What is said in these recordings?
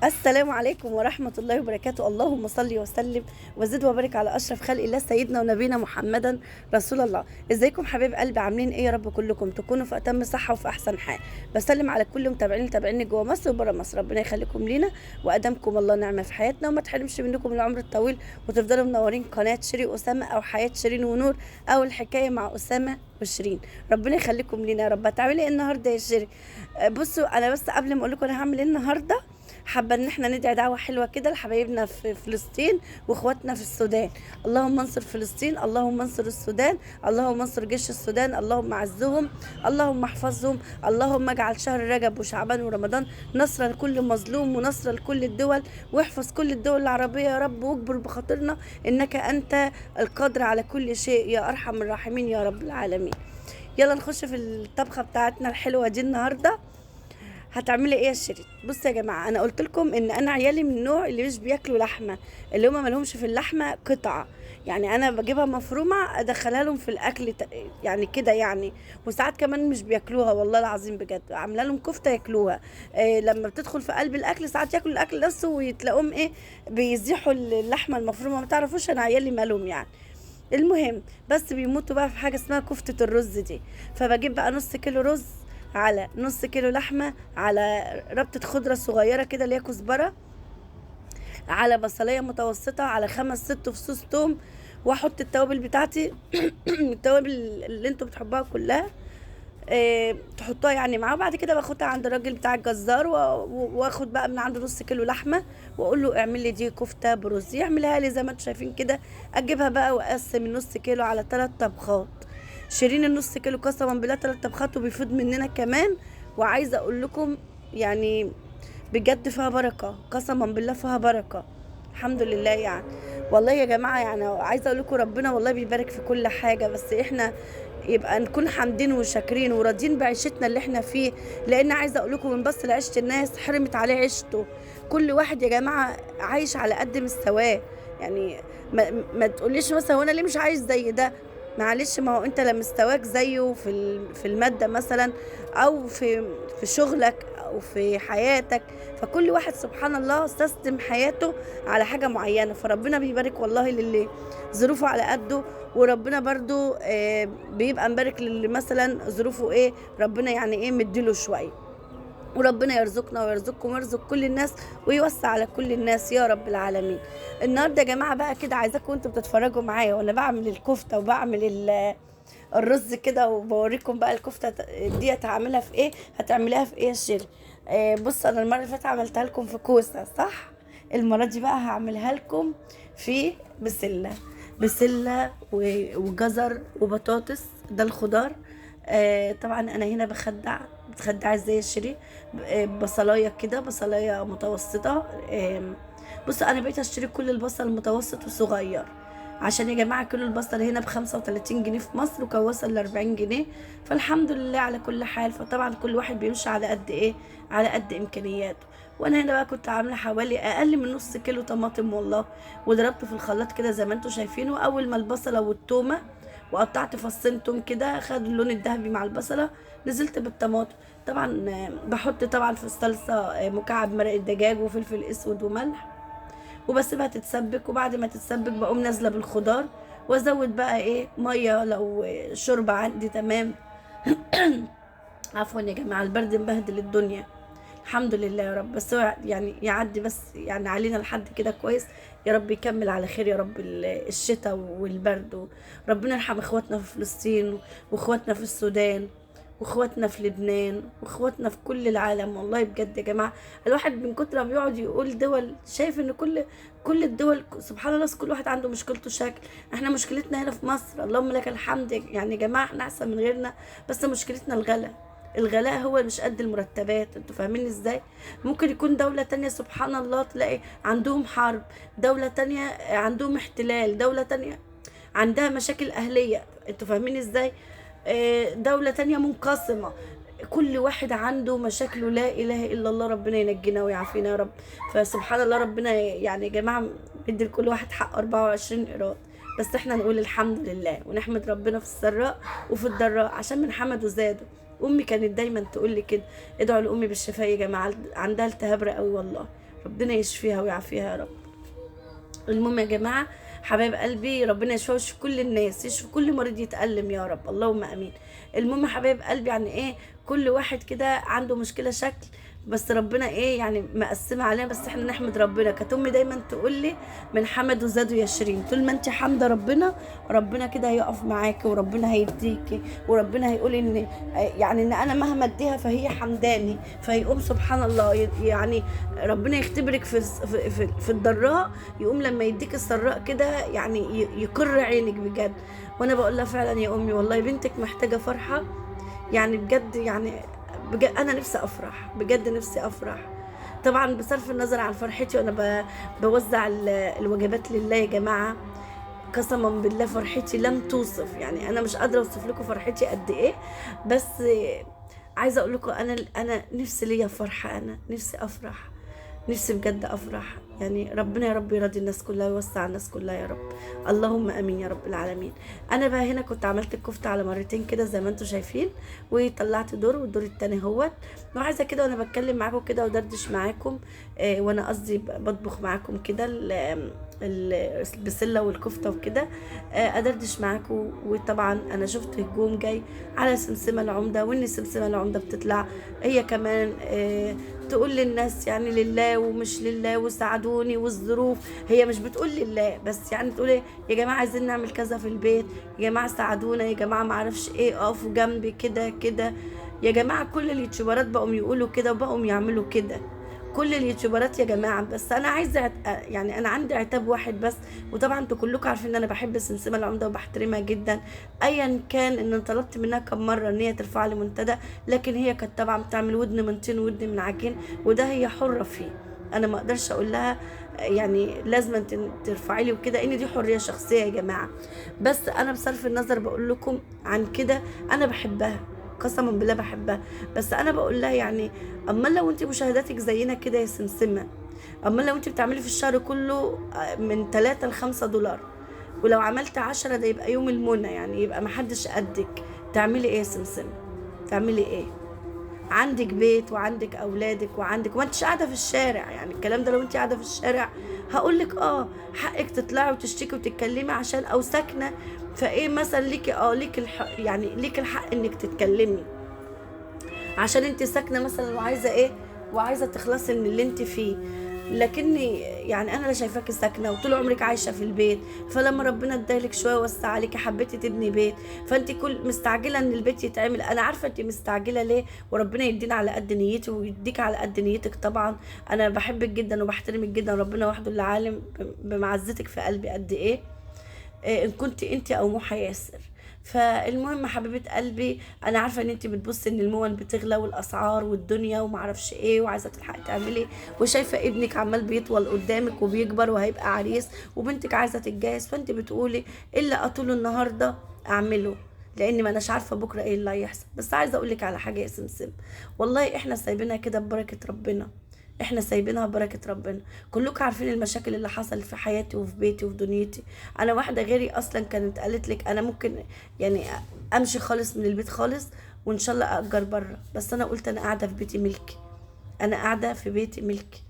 السلام عليكم ورحمة الله وبركاته. اللهم صل وسلم وزد وبارك على أشرف خلق الله سيدنا ونبينا محمدا رسول الله. ازيكم حبايب قلبي، عاملين ايه؟ يا رب كلكم تكونوا في أتم صحة وفي أحسن حال. بسلم على كل متابعيني جوه مصر وبره مصر، ربنا يخليكم لينا وأدامكم الله نعمة في حياتنا وما تحرمش منكم العمر الطويل، وتفضلوا منورين قناة شيري أسامة أو حياة شيرين ونور أو الحكاية مع أسامة وشيرين. ربنا يخليكم لينا يا رب. هتعملي ايه النهارده يا شيري؟ بصوا، انا بس قبل ما اقول لكم انا هعمل ايه النهارده، حابة ان احنا ندعي دعوه حلوة كده لحبايبنا في فلسطين واخواتنا في السودان. اللهم انصر فلسطين، اللهم انصر السودان، اللهم انصر جيش السودان، اللهم عزهم، اللهم احفظهم، اللهم اجعل شهر رجب وشعبان ورمضان نصرا لكل مظلوم ونصرا لكل الدول، واحفظ كل الدول العربية يا رب، واجبر بخاطرنا انك انت القادر على كل شيء يا ارحم الراحمين يا رب العالمين. يلا نخش في الطبخة بتاعتنا الحلوة دي النهارده. هتعملي ايه يا شيرين؟ بصوا يا جماعة، انا قلت لكم ان انا عيالي من النوع اللي مش بياكلوا لحمه، اللي هما مالهمش في اللحمة قطعه، يعني انا بجيبها مفرومه ادخلها لهم في الاكل يعني كده يعني، وساعات كمان مش بياكلوها والله العظيم بجد، عامله لهم كفته ياكلوها. إيه لما بتدخل في قلب الاكل ساعات ياكلوا الاكل نفسه ويتلاقوهم ايه بيزيحوا اللحمة المفرومه، ما تعرفوش انا عيالي مالهم يعني. المهم بس بيموتوا بقى في حاجة اسمها كفته الرز دي، فبجيب بقى نص كيلو رز على نص كيلو لحمه على ربطه خضرة صغيرة كده اللي هي كزبره، على بصليه متوسطه، على 5 6 فصوص توم، واحط التوابل بتاعتي التوابل اللي انتوا بتحبوها كلها إيه تحطوها يعني معاه. وبعد كده باخدها عند الراجل بتاع الجزار واخد بقى من عنده نص كيلو لحمه واقول له اعمل لي دي كفته برز، يعملها لي زي ما انتوا شايفين كده. اجيبها بقى واقسم النص كيلو على 3 طبخات. شيرين النص كيلو قسما بالله 3 طبخات وبيفيض مننا كمان. وعايزه اقول لكم يعني بجد فيها بركة، قسما بالله فيها بركة الحمد لله يعني. والله يا جماعة يعني عايزه اقول لكم ربنا والله بيبارك في كل حاجة، بس احنا يبقى نكون حامدين وشاكرين وراضيين بعيشتنا اللي احنا فيه، لان عايزه اقول لكم من بس لعيشه الناس حرمت عليه عيشته. كل واحد يا جماعة عايش على قد مستواه، يعني ما تقوليش مثلا وانا ليه مش عايش زي ده، معلش ما هو انت لا مستواك زيه في المادة مثلا او في شغلك او في حياتك، فكل واحد سبحان الله سيستم حياته على حاجة معينة، فربنا بيبارك والله للي ظروفه على قده، وربنا برضو بيبقى مبارك للي مثلا ظروفه ايه ربنا يعني ايه مديله شوية. وربنا يرزقنا ويرزقكم ويرزق كل الناس ويوسع على كل الناس يا رب العالمين. النهارده يا جماعة بقى كده عايزاكم انتوا بتتفرجوا معايا وانا بعمل الكفتة وبعمل الرز كده، وبوريكم بقى الكفتة ديت هعملها في ايه، هتعمليها في ايه يا شيري؟ بصوا انا المرة اللي فاتت عملتها لكم في كوسة صح، المرة دي بقى هعملها لكم في بسلة، بسلة وجزر وبطاطس، ده الخضار. طبعا انا هنا بخدع، بتخدع ازاي يا شيري؟ بصلايه كده، بصلايه متوسطه. بصوا انا بقيت اشتري كل البصل المتوسط وصغير، عشان يا جماعة كيلو البصل هنا ب35 جنيه في مصر، وكان وصل ل40 جنيه، فالحمد لله على كل حال. فطبعا كل واحد بيمشي على قد ايه، على قد امكانياته. وانا هنا بقى كنت عامله حوالي اقل من نص كيلو طماطم والله، وضربته في الخلاط كده زي ما انتم شايفين. واول ما البصله والتومه وقطعت فصين توم كده خدوا اللون الذهبي مع البصله، نزلت بالطماطم. طبعا بحط طبعا في الصلصه مكعب مرق الدجاج وفلفل اسود وملح، وبسيبها تتسبك. وبعد ما تتسبك بقوم نازله بالخضار، وازود بقى ايه مية لو شوربة عندي تمام. عفوا يا جماعة البرد مبهدل الدنيا، الحمد لله يا رب، بس هو يعني يعدي بس يعني علينا لحد كده كويس يا رب، يكمل على خير يا رب الشتاء والبرد. ربنا يرحم اخواتنا في فلسطين واخواتنا في السودان واخواتنا في لبنان واخواتنا في كل العالم. والله بجد يا جماعة الواحد من كتر ما بيقعد يقول دول شايف ان كل الدول سبحان الله كل واحد عنده مشكلته شكل. احنا مشكلتنا هنا في مصر اللهم لك الحمد يعني يا جماعة احنا احسن من غيرنا، بس مشكلتنا الغلاء، الغلاء هو مش قد المرتبات، انتوا فاهمين ازاي؟ ممكن يكون دولة تانية سبحان الله تلاقي عندهم حرب، دولة تانية عندهم احتلال، دولة تانية عندها مشاكل اهلية، انتوا فاهمين ازاي؟ دولة تانية منقسمة، كل واحد عنده مشاكله. لا اله الا الله، ربنا ينجينا ويعافينا يا رب. فسبحان الله ربنا يعني يا جماعة بيدي لكل واحد حق 24 قيراط، بس احنا نقول الحمد لله ونحمد ربنا في السراء وفي الضراء عشان من حمده زاده. امي كانت دايما تقول لي كده، ادعوا لامي بالشفاء يا جماعة، عندها التهاب رئوي والله. ربنا يشفيها ويعافيها يا رب. المهم يا جماعة حبايب قلبي، ربنا يشفيها ويشفي كل الناس، يشفي كل مريض يتألم يا رب، اللهم امين. المهم حبايب قلبي، يعني ايه كل واحد كده عنده مشكلة شكل، بس ربنا ايه يعني مقسمة علينا، بس احنا نحمد ربنا. كانت امي دايما تقول لي من حمد وزادوا يا شيرين، طول ما انت حامده ربنا، ربنا كده هيقف معاكي، وربنا هيديكي، وربنا هيقول ان يعني ان انا مهما اديها فهي حمداني، فيقوم سبحان الله يعني ربنا يختبرك في في في, في الضراء، يقوم لما يديك السراء كده يعني يقر عينك بجد. وانا بقول لها فعلا يا امي والله بنتك محتاجه فرحه، يعني بجد، يعني بجد انا نفسي افرح، بجد نفسي افرح. طبعا بصرف النظر عن فرحتي وانا بوزع الوجبات لله يا جماعة، قسما بالله فرحتي لم توصف، يعني انا مش قادرة اوصف لكم فرحتي قد ايه، بس عايزه اقول لكم انا نفسي ليا فرحه، انا نفسي افرح، نفسي بجد افرح. يعني ربنا يا رب يرضي الناس كلها ويوسع الناس كلها يا رب، اللهم امين يا رب العالمين. انا بقى هنا كنت عملت الكفتة على مرتين كده زي ما انتم شايفين، وطلعت دور والدور التاني اهوت. وعايزه كده وانا بتكلم معاكم كده ودردش معاكم، وانا قصدي بطبخ معاكم كده البسله والكفته وكده، ادردش معاكم. وطبعا انا شفت هجوم جاي على سمسمه العمدة، وان سمسمه العمدة بتطلع هي كمان تقول للناس يعني لله ومش لله وساعدوني والظروف، هي مش بتقول لله بس، يعني تقول ايه يا جماعة عايزين نعمل كذا في البيت، يا جماعة ساعدونا، يا جماعة معرفش ايه، اقفوا جنبي كده كده. يا جماعة كل اليوتيوبرات بقوا يقولوا كده وبقوا يعملوا كده، كل اليوتيوبرات يا جماعة. بس انا عايزه يعني انا عندي عتاب واحد بس، وطبعا انتوا كلكم عارفين ان انا بحب سمسمه العمدة وبحترمها جدا، ايا كان ان طلبت منها كم مرة ان هي ترفع لي منتدى، لكن هي كانت طبعا بتعمل ودن من طين ودن من عجين، وده هي حره فيه، انا ما اقدرش اقول لها يعني لازم ترفعي لي وكده، ان دي حرية شخصية يا جماعة. بس انا بصرف النظر بقول لكم عن كده، انا بحبها قسما بالله بحبها، بس انا بقول لها يعني اما لو انت مشاهداتك زينا كده يا سمسمه، اما لو انت بتعملي في الشهر كله من 3 ل 5 دولار، ولو عملت 10 ده يبقى يوم المنى، يعني يبقى محدش قدك، تعملي ايه يا سمسمه؟ تعملي ايه؟ عندك بيت وعندك اولادك وعندك، وانتش قاعدة في الشارع. يعني الكلام ده لو انت قاعدة في الشارع هقول لك حقك تطلعي وتشتكي وتتكلمي عشان، او ساكنة فايه مثلا ليكي ليك الحق، يعني ليك الحق انك تتكلمي عشان انت ساكنة مثلا وعايزه ايه، وعايزه تخلصي من اللي انت فيه. لكني يعني انا لا شايفاكي ساكنة وطول عمرك عايشه في البيت، فلما ربنا ادالك شوية وسع عليكي حبيتي تبني بيت، فانت كل مستعجلة ان البيت يتعمل. انا عارفه انت مستعجلة ليه، وربنا يدينا على قد نيتي ويديك على قد نيتك. طبعا انا بحبك جدا وبحترمك جدا، ربنا وحده اللي عالم بمعزتك في قلبي قد ايه، ان كنت انت او محا ياسر. فالمهم حبيبه قلبي، انا عارفه ان انت بتبصي ان المون بتغلى والاسعار والدنيا ومعرفش ايه، وعايزه تلحقي تعملي، وشايفه ابنك عمال بيطول قدامك وبيكبر وهيبقى عريس، وبنتك عايزه تتجهز، فانت بتقولي اللي اطوله النهارده اعمله، لان ما اناش عارفه بكره ايه اللي هيحصل. بس عايزه اقول لك على حاجة يا سمسم، والله احنا سايبينها كده ببركة ربنا، احنا سايبينها بركة ربنا. كلكم عارفين المشاكل اللي حصلت في حياتي وفي بيتي وفي دنيتي. انا واحدة غيري اصلا كانت قالت لك انا ممكن يعني امشي خالص من البيت خالص وان شاء الله اجر بره، بس انا قلت انا قاعدة في بيتي ملكي، انا قاعدة في بيتي ملكي،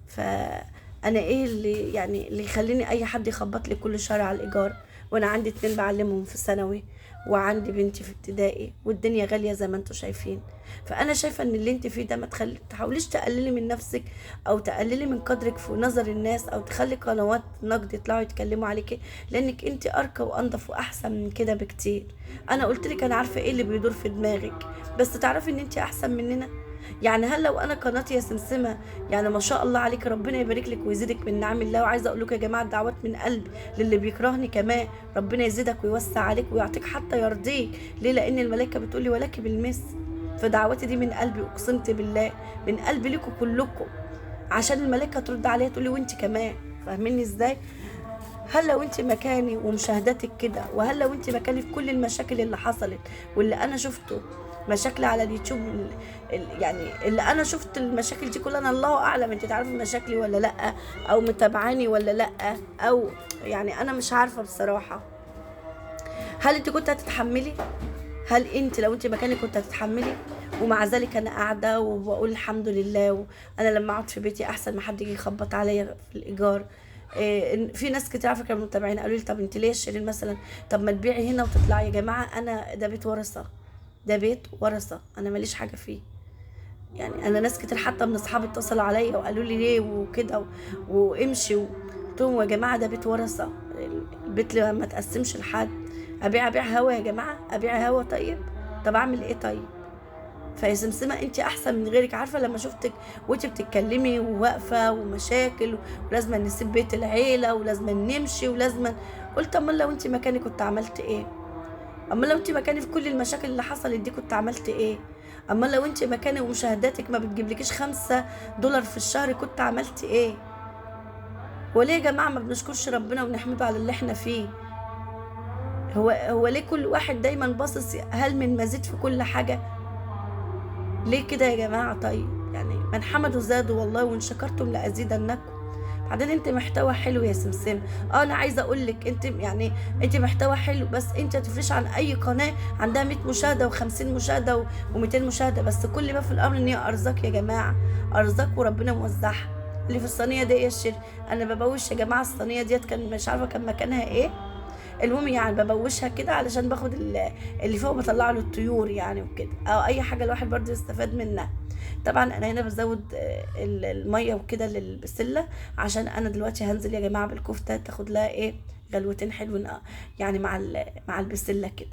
فانا ايه اللي يعني اللي يخليني اي حد يخبط لي كل شهر على الايجار، وانا عندي 2 بعلمهم في ثانوي وعندي بنتي في ابتدائي، والدنيا غالية زي ما انتم شايفين. فانا شايفه ان اللي انت فيه ده ما تحاوليش تقللي من نفسك او تقللي من قدرك في نظر الناس، او تخلي قنوات نقد يطلعوا يتكلموا عليكي، لانك انت ارقى وانضف واحسن من كده بكتير. انا قلت لك انا عارفه ايه اللي بيدور في دماغك، بس تعرفي ان انت احسن مننا. يعني هل لو انا قناتي يا سمسمه، يعني ما شاء الله عليك، ربنا يبارك لك ويزيدك من نعم الله. وعايزه اقول لكم يا جماعة الدعوات من قلب للي بيكرهني كمان، ربنا يزيدك ويوسع عليك ويعطيك حتى يرضيك. ليه؟ لان الملائكة بتقول لي ولك بالمثل. فدعواتي دي من قلبي، اقسمت بالله من قلبي لكم كلكم، عشان الملائكة ترد عليا تقول لي وانت كمان. فاهميني ازاي؟ هل لو انت مكاني ومشاهداتك كده، وهل لو انت مكاني في كل المشاكل اللي حصلت واللي انا شفته مشاكل على اليوتيوب، يعني اللي انا شفت المشاكل دي كلها، انا الله اعلم انت تعرفي مشاكلي ولا لا، او متابعاني ولا لا، او يعني انا مش عارفه بصراحة. هل انت كنت هتتحملي؟ هل انت لو انت مكاني كنت هتتحملي؟ ومع ذلك انا قاعدة وبقول الحمد لله. وانا لما اقعد في بيتي احسن ما حد يجي يخبط عليا في الايجار. في ناس كتير على فكرة من المتابعين قالوا لي طب انت ليه يا شيرين مثلا، طب ما تبيعي هنا وتطلعي. يا جماعة انا ده بيت ورثه، ده بيت ورثه، انا ماليش حاجة فيه. يعني انا ناس كتير حتى من اصحابي اتصلوا عليا وقالوا لي ليه وكده وامشي، قلت لهم يا جماعة ده بيت ورثه، البيت ما تقسمش لحد. ابيع هوا يا جماعة، ابيع هوا؟ طيب طب اعمل ايه طيب؟ فيا سمسمه انت احسن من غيرك. عارفه لما شفتك وانت بتتكلمي وواقفه ومشاكل ولازم نسيب بيت العيلة ولازم نمشي ولازم، قلت امال لو انت مكاني كنت عملت ايه؟ امال لو انت مكاني في كل المشاكل اللي حصلت دي كنت عملت ايه؟ امال لو انت مكاني ومشاهداتك ما بتجيبلكيش $5 في الشهر كنت عملت ايه؟ وليه يا جماعة ما بنشكرش ربنا ونحمده على اللي احنا فيه؟ هو ليه كل واحد دايما باصص هل من مزيد في كل حاجة؟ ليه كده يا جماعة؟ طيب يعني من حمدوا زادوا والله، وان شكرتم لازيدنكم. بعدين انت محتوى حلو يا سمسم، انا عايزه اقول لك انت يعني انت محتوى حلو، بس انت تفرش عن اي قناة عندها 100 مشاهده و50 مشاهده و200 مشاهده، بس كل ما في الامر ان هي ارزاق يا جماعة، ارزاق وربنا موزعها. اللي في الصينية دي يا شير، انا ببوش يا جماعة الصينية ديت، كان مش عارفه كان مكانها ايه، المهم يعني ببوشها كده علشان باخد اللي فوق بطلعه للطيور يعني وكده، او اي حاجة الواحد برضه يستفاد منها. طبعا انا هنا بزود المية وكده للبسله، عشان انا دلوقتي هنزل يا جماعة بالكفته تاخد لها ايه غلوتين حلوين يعني مع البسله كده.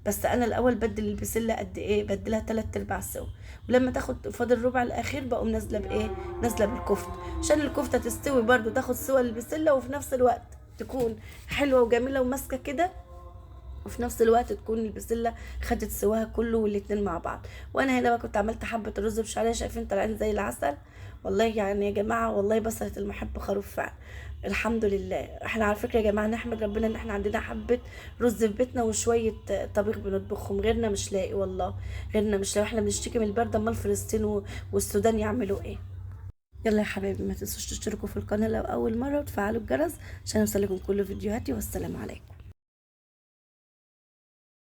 بس انا الاول بدل البسله قد ايه؟ بدلها 3/4 سوا، ولما تاخد فاضل الربع الاخير بقوم نازله بايه؟ نازله بالكفته، عشان الكفتة تستوي برضو تاخد سوا البسله، وفي نفس الوقت تكون حلوة وجميلة وماسكه كده، وفي نفس الوقت تكون البسله خدت سواها كله والاتنين مع بعض. وانا هنا بقى كنت عملت حبه الرز بشعريه، شايفين طالعين زي العسل والله. يعني يا جماعة والله بصلت المحب خروف فعلا، الحمد لله. احنا على فكرة يا جماعة نحمد ربنا ان احنا عندنا حبه رز في بيتنا وشوية طبيخ بنطبخهم، غيرنا مش لاقي والله، غيرنا مش لاقي. احنا بنشتكي من البرد، امال فلسطين والسودان يعملوا ايه؟ يلا يا حبايبي ما تنسوش تشتركوا في القناة لو اول مرة، وتفعلوا الجرس عشان يوصلكم كل فيديوهاتي. والسلام عليكم.